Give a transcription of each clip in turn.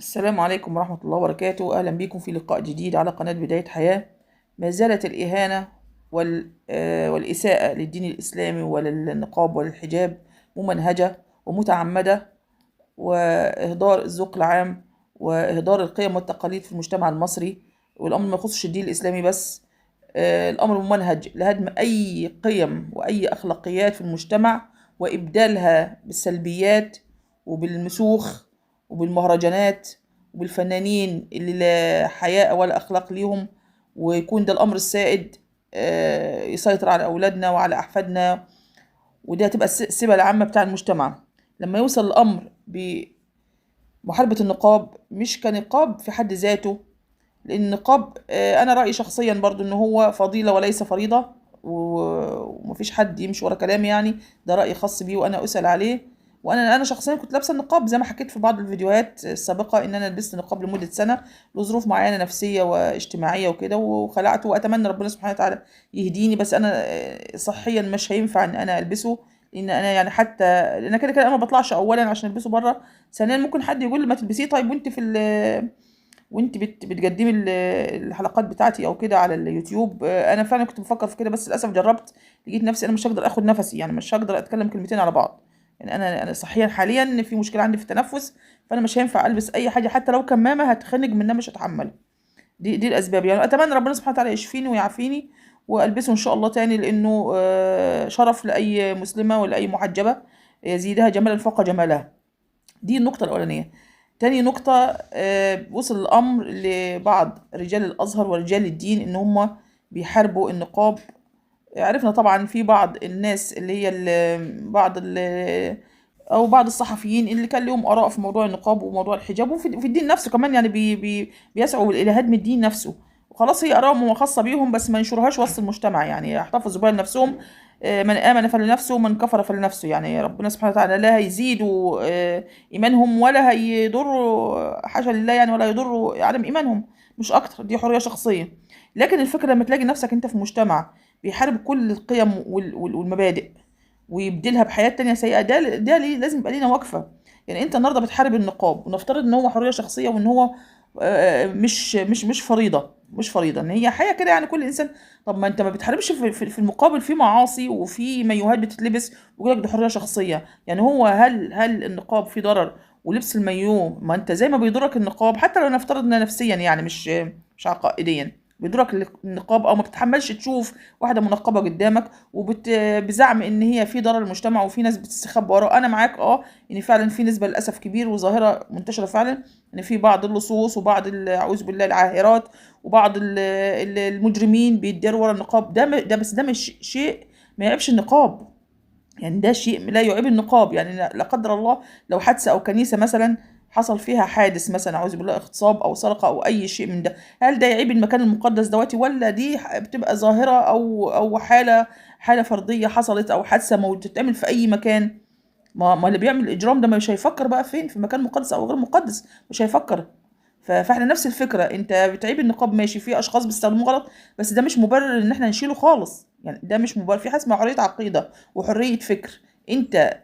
السلام عليكم ورحمة الله وبركاته. أهلا بكم في لقاء جديد على قناة بداية حياة. ما زالت الإهانة والإساءة للدين الإسلامي وللنقاب وللحجاب ممنهجة ومتعمدة، وإهدار الذوق العام وإهدار القيم والتقاليد في المجتمع المصري. والأمر ما يخصش الدين الإسلامي بس، الأمر ممنهج لهدم أي قيم وأي أخلاقيات في المجتمع وإبدالها بالسلبيات وبالمسوخ وبالمهرجانات وبالفنانين اللي لا حياء ولا أخلاق ليهم، ويكون ده الأمر السائد، يسيطر على أولادنا وعلى أحفادنا، وده هتبقى السبة العامة بتاع المجتمع. لما يوصل الأمر بمحاربة النقاب، مش كنقاب في حد ذاته، لأن النقاب، أنا رأيي شخصيا برضو إن هو فضيلة وليس فريضة، ومفيش حد يمشي ورا كلامي، ده رأي خاص بيه وأنا أسأل عليه. وأنا شخصيا كنت لابسة النقاب زي ما حكيت في بعض الفيديوهات السابقة، إن أنا لبست نقاب لمدة سنة لظروف معينة نفسية واجتماعية وكده، وخلعته، وأتمنى ربنا سبحانه وتعالى يهديني، بس أنا صحيا مش هينفع إن أنا ألبسه، لأن أنا يعني حتى لأن كده كده أنا ما بطلعش أولا عشان ألبسه بره، ثانيا ممكن حد يقول لي ما تلبسيه، طيب وأنت في وانت بتقدمي الحلقات بتاعتي او كده على اليوتيوب. انا فعلا كنت بفكر في كده، بس للاسف جربت لقيت نفسي انا مش هقدر اخد نفسي، مش هقدر اتكلم كلمتين على بعض، انا صحيا حاليا في مشكله عندي في التنفس، فانا مش هينفع البس اي حاجه حتى لو كمامه هتخنق منها مش هتحملها. دي الاسباب. اتمنى ربنا سبحانه وتعالى يشفيني ويعافيني والبسه ان شاء الله تاني، لانه شرف لاي مسلمه ولاي محجبه، يزيدها جمالا فوق جمالها. دي النقطه الاولانيه. تاني نقطة، وصل الأمر لبعض رجال الأزهر ورجال الدين إن هم بيحاربوا النقاب. عرفنا طبعا في بعض الناس اللي هي بعض أو بعض الصحفيين اللي كان لهم آراء في موضوع النقاب وموضوع الحجاب، وفي الدين نفسه كمان، بيسعوا إلى هدم الدين نفسه. وخلاص هي آرائهم خاصة بيهم، بس ما ينشروهاش وسط المجتمع، يحتفظوا بها لنفسهم. من آمن فلنفسه ومن كفر فلنفسه، ربنا سبحانه وتعالى لا هيزيدوا، إيمانهم ولا هيضروا، حاشا لله، ولا يضروا عدم إيمانهم، مش أكتر، دي حرية شخصية. لكن الفكرة لما تلاقي نفسك أنت في مجتمع بيحارب كل القيم والمبادئ ويبدلها بحياة تانية سيئة، ده ليه لازم يبقى لينا وقفة. أنت النهاردة بتحارب النقاب، ونفترض إن هو حرية شخصية وإن هو، مش فريضة، مش فريضة، إن هي حياة كده كل إنسان. طب ما أنت ما بتحاربش في المقابل في معاصي وفي مايوهات بتتلبس ويقول لك دي حرية شخصية. هو هل النقاب فيه ضرر ولبس المايوه؟ ما أنت زي ما بيضرك النقاب، حتى لو نفترض إنه نفسيا مش عقائديا بيضرك النقاب، أو ما بتتحملش تشوف واحدة منقبة قدامك بزعم إن هي في ضرر للمجتمع وفي ناس بتستخبى وراه. أنا معاك، إن فعلا في نسبة للأسف كبير وظاهرة منتشرة فعلا، إن في بعض اللصوص وبعض أعوذ بالله العاهرات وبعض المجرمين بيداروا ورا النقاب. ده بس ده مش شيء ما يعيبش النقاب، ده شيء لا يعيب النقاب. لا قدر الله لو حادثة أو كنيسة مثلا حصل فيها حادث مثلا أعوذ بالله اغتصاب أو سرقة أو أي شيء من ده، هل ده يعيب المكان المقدس دواتي، ولا دي بتبقى ظاهرة أو حالة فردية حصلت أو حادثة موجودة تتعمل في أي مكان؟ ما اللي بيعمل الإجرام ده مش هيفكر بقى فين، في مكان مقدس أو غير مقدس، مش هيفكر. فإحنا نفس الفكرة، أنت بتعيب النقاب ماشي، في أشخاص بيستخدموه غلط، بس ده مش مبرر إن إحنا نشيله خالص، ده مش مبرر. في حاجة اسمها حرية عقيدة وحرية فكر. أنت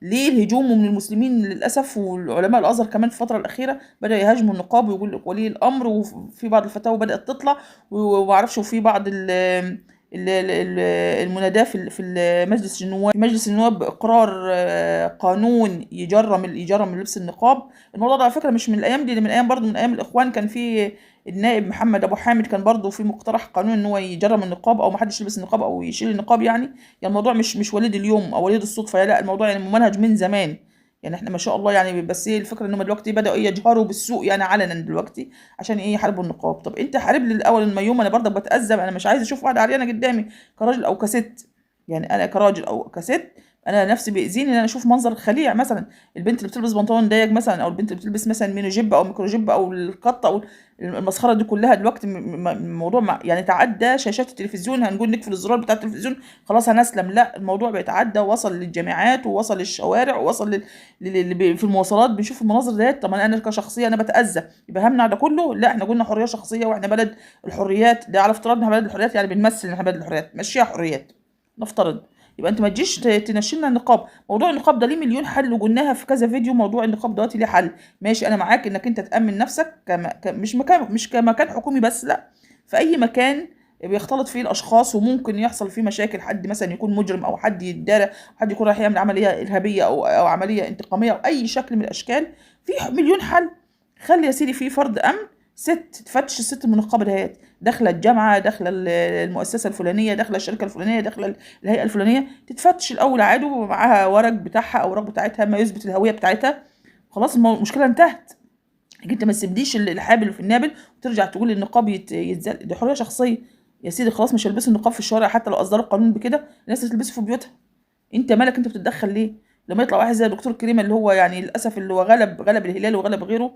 ليه الهجوم من المسلمين للأسف والعلماء الأزهر كمان في الفترة الأخيرة بدأ يهاجموا النقاب ويقول لك ولي الأمر، وفي بعض الفتاوى بدأت تطلع وما أعرفش، وفي بعض المناداة في مجلس النواب، في مجلس النواب بإقرار، قانون يجرم لبس النقاب. الموضوع ده على فكرة مش من الأيام دي، من أيام برضو، من أيام الإخوان كان في النائب محمد أبو حامد كان برضو في مقترح قانون إن هو يجرم النقاب أو ما حدش يلبس النقاب أو يشيل النقاب. الموضوع مش وليد اليوم أو وليد الصدفة، لا، الموضوع ممنهج من زمان. احنا ما شاء الله بس ايه الفكرة ان هم دلوقتي بدأوا يجهروا بالسوء علنا دلوقتي عشان يحاربوا النقاب. طب انت حارب لي الاول المايوم، انا برضك بتأذى، انا مش عايز اشوف واحدة عريانة قدامي كراجل او كست. انا كراجل او كست انا نفسي بيأذيني ان انا اشوف منظر خليع، مثلا البنت اللي بتلبس بنطلون ضيق مثلا، او البنت اللي بتلبس مثلا مينو جيب او ميكرو جيب او القطه او المسخره دي كلها. دلوقتي الموضوع تعدى شاشات التلفزيون، هنقول نقفل الزرار بتاع التلفزيون خلاص هنسلم، لا، الموضوع بيتعدى ووصل للجامعات ووصل للشوارع ووصل في المواصلات بنشوف المناظر ديت. طب انا كشخصيه انا بتأذى، يبقى همنع ده كله؟ لا، احنا قلنا حريه شخصيه واحنا بلد الحريات، ده على افتراض ان احنا بلد الحريات، يعني بنمثل ان احنا بلد الحريات، مشيها حريات نفترض. يبقى انت ما تجيش تنشلنا النقاب. موضوع النقاب ده ليه مليون حل، وقلناها في كذا فيديو. موضوع النقاب دلوقتي ليه حل، ماشي، انا معاك انك انت تامن نفسك مش مكان، مش كمكان حكومي بس، لا، في اي مكان بيختلط فيه الاشخاص وممكن يحصل فيه مشاكل، حد مثلا يكون مجرم او حد يتدارى، حد يكون رايح يعمل عملية ارهابية او عملية انتقاميه او اي شكل من الاشكال. في مليون حل. خلي يا سيدي في فرد امن، ست تفتش الست المنقبه دهيت، داخله الجامعة، داخله المؤسسة الفلانية، داخله الشركة الفلانية، داخله الهيئة الفلانية، تتفتش الاول عادي ومعاها ورق بتاعها او اوراق بتاعتها ما يثبت الهوية بتاعتها، خلاص المشكلة انتهت. انت ما تسيبليش الحابل في النابل وترجع تقول النقاب يتزل، دي حرية شخصية يا سيدي. خلاص مش هيلبسوا النقاب في الشارع حتى لو اصدروا القانون بكده، الناس تلبسه في بيوتها. انت مالك، انت بتتدخل ليه؟ لما يطلع واحد زي دكتور كريم اللي هو يعني للاسف اللي هو غلب الهلال وغلب غيره،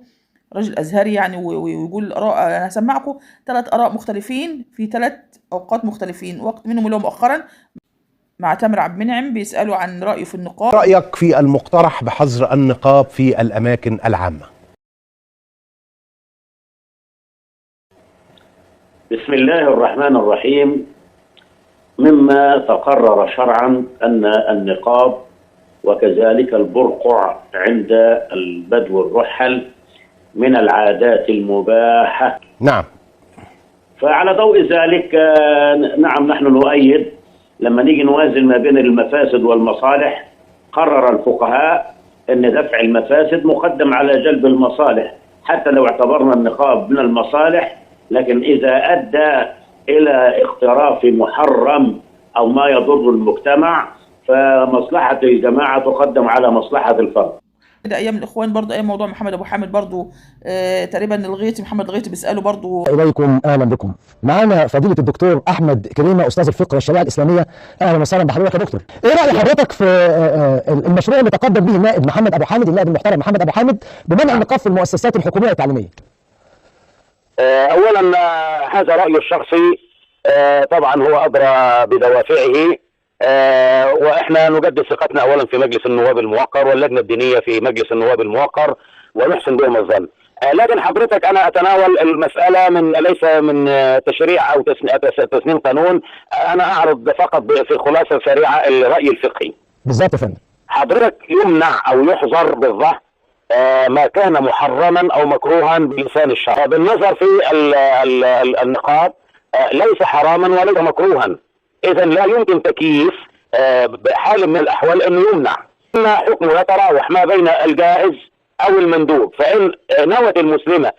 راجل ازهري يعني، ويقول اراء. انا هسمعكم 3 اراء مختلفين في 3 اوقات مختلفين، وقت منهم اللي هو مؤخرا مع تامر عبد المنعم بيسالوا عن رايه في النقاب. رايك في المقترح بحظر النقاب في الاماكن العامة؟ بسم الله الرحمن الرحيم. مما تقرر شرعا أن النقاب وكذلك البرقع عند البدو الرحل من العادات المباحة. نعم. فعلى ضوء ذلك نعم نحن نؤيد. لما نيجي نوازن ما بين المفاسد والمصالح، قرر الفقهاء أن دفع المفاسد مقدم على جلب المصالح، حتى لو اعتبرنا النقاب من المصالح، لكن إذا أدى إلى اقتراف محرم أو ما يضر المجتمع فمصلحة الجماعة تقدم على مصلحة الفرد. ده أيام الإخوان برضو، أيام موضوع محمد أبو حامد برضو، تقريبا الغيطي، محمد الغيطي بيسأله برضو. إليكم أهلا بكم. معانا فضيلة الدكتور أحمد كريمة أستاذ الفقه والشريعة الإسلامية. أهلا وسهلا بحضرتك يا دكتور. إيه رأي حضرتك في المشروع اللي تقدم به النائب محمد أبو حامد، النائب المحترم محمد أبو حامد، بمنع النقاب في المؤسسات الحكومية والتعليمية؟ أولا هذا رأيه الشخصي، طبعا هو أدرى بدوافعه، وإحنا نجدد ثقتنا أولا في مجلس النواب الموقر واللجنة الدينية في مجلس النواب الموقر ونحسن بهم الظن. لكن حضرتك أنا أتناول المسألة من ليس من تشريع أو تسنين قانون، أنا أعرض فقط في خلاصة سريعة الرأي الفقهي. بالظبط يا فندم. حضرتك يمنع أو يحظر بالظهر ما كان محرما او مكروها بلسان الشرع. بالنظر في النقاب ليس حراما وليس مكروها، اذا لا يمكن تكييف بحال من الاحوال انه يمنع. ان حكمه يتراوح ما بين الجائز او المندوب، فان نوت المسلمة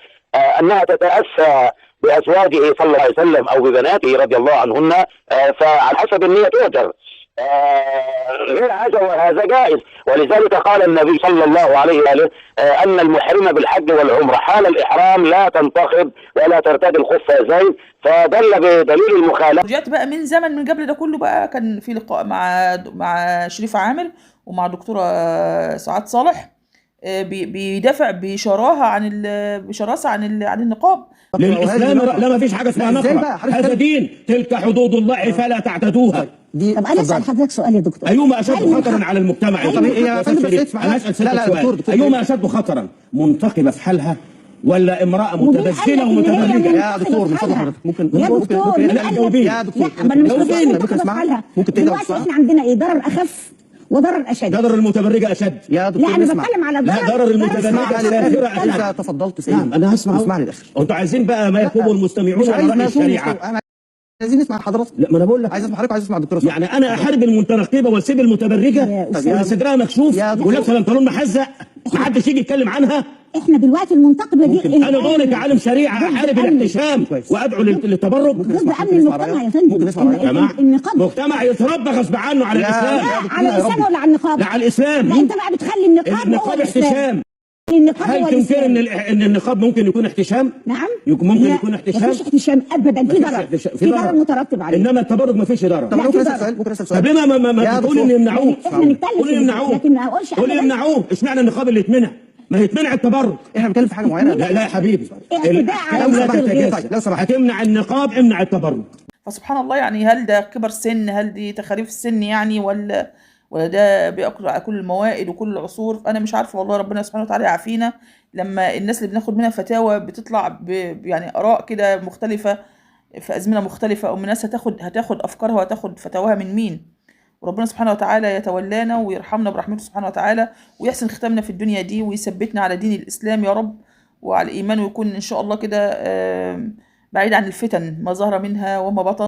انها تتاسى بازواجه صلى الله عليه وسلم او ببناته رضي الله عنهن فعلى حسب النية تؤجر. غير هذا وهذا جائز، ولذلك قال النبي صلى الله عليه وآله أن المحرم بالحج والعمرة حال الإحرام لا تنتخب ولا ترتدي الخفازين، فدل بدليل المخالفة. رجعت بقى من زمن من قبل ده كله بقى، كان في لقاء مع شريف عامر ومع دكتورة سعاد صالح، بيدافع بشراهه عن بشراسة عن النقاب. للاسلام لا، ما فيش حاجة اسمها نقرة، هذا دين، تلك حدود الله فلا تعتدوها. طب انا اسال حضرتك سؤال يا دكتور، ايهما اشد خطرا على المجتمع؟ يا فندم انا اسال سؤال، ايهما اشد خطرا، منتقبه في حالها ولا امراة متبذله ومتبرجه؟ يا دكتور من فضل حضرتك ممكن يا دكتور يا دكتور ممكن اسمع؟ ممكن دلوقتي احنا عندنا ايه؟ ضرر اخف وضرر اشد. ضرر المتبرجة اشد يا دكتور. لا انا بتكلم على ضرر، لا ضرر المتبرجة السافره. اذا تفضلت سيدي. نعم انا هسمع، اسمعني للاخر. انتوا عايزين بقى ما يطلبه المستمعون على راي الشريعة. عايزين نسمع حضرتك. لا ما انا بقول لك عايز اسمع حضرتك، عايز اسمع الدكتور. يعني انا احارب المتنقبه واسيب المتبرجة اللي صدرها مكشوف ولابسه بنطلون محزق ما حدش يجي يتكلم عنها؟ احنا دلوقتي المنتقبه دي انا دوري كعالم شريعة احارب الاحتشام وادعو للتبرج ضد امن المجتمع يا فندم. النقاب مجتمع يتربى غصب عنه على الاسلام. لا على الاسلام ولا على النقاب؟ لا على الاسلام. لا انت بقى بتخلي النقاب هو احتشام. النقاب هل تنكر ان النقاب ممكن يكون احتشام؟ نعم ممكن يكون احتشام. مفيش احتشام ابدا، في ضرر، في ضرر مترتب عليه، انما التبرج مفيش ضرر. طب ممكن اسال سؤال؟ ممكن اسال سؤال؟ طب ليه ما تقول ان يمنعوه؟ احنا نتكلم، قول يمنعوه، لكن ما اقولش قول يمنعوه. اشمعنى النقاب اللي يتمنع؟ ما يتمنع التبرج. احنا بنتكلم في حاجة معينة. لا لا يا حبيبي، اعتداء على لو سمحت هتمنع النقاب امنع التبرج. فسبحان الله، يعني هل ده كبر سن؟ هل دي تخاريف السن يعني؟ ولا ده بياكل على كل الموائد وكل العصور؟ انا مش عارفه والله. ربنا سبحانه وتعالى يعافينا لما الناس اللي بناخد منها فتاوى بتطلع يعني اراء كده مختلفة في ازمنة مختلفة، او الناس هتاخد افكارها وهتاخد فتاواها من مين؟ وربنا سبحانه وتعالى يتولانا ويرحمنا برحمته سبحانه وتعالى، ويحسن ختامنا في الدنيا دي، ويثبتنا على دين الإسلام يا رب وعلى الإيمان، ويكون إن شاء الله كده بعيد عن الفتن ما ظهر منها وما بطن.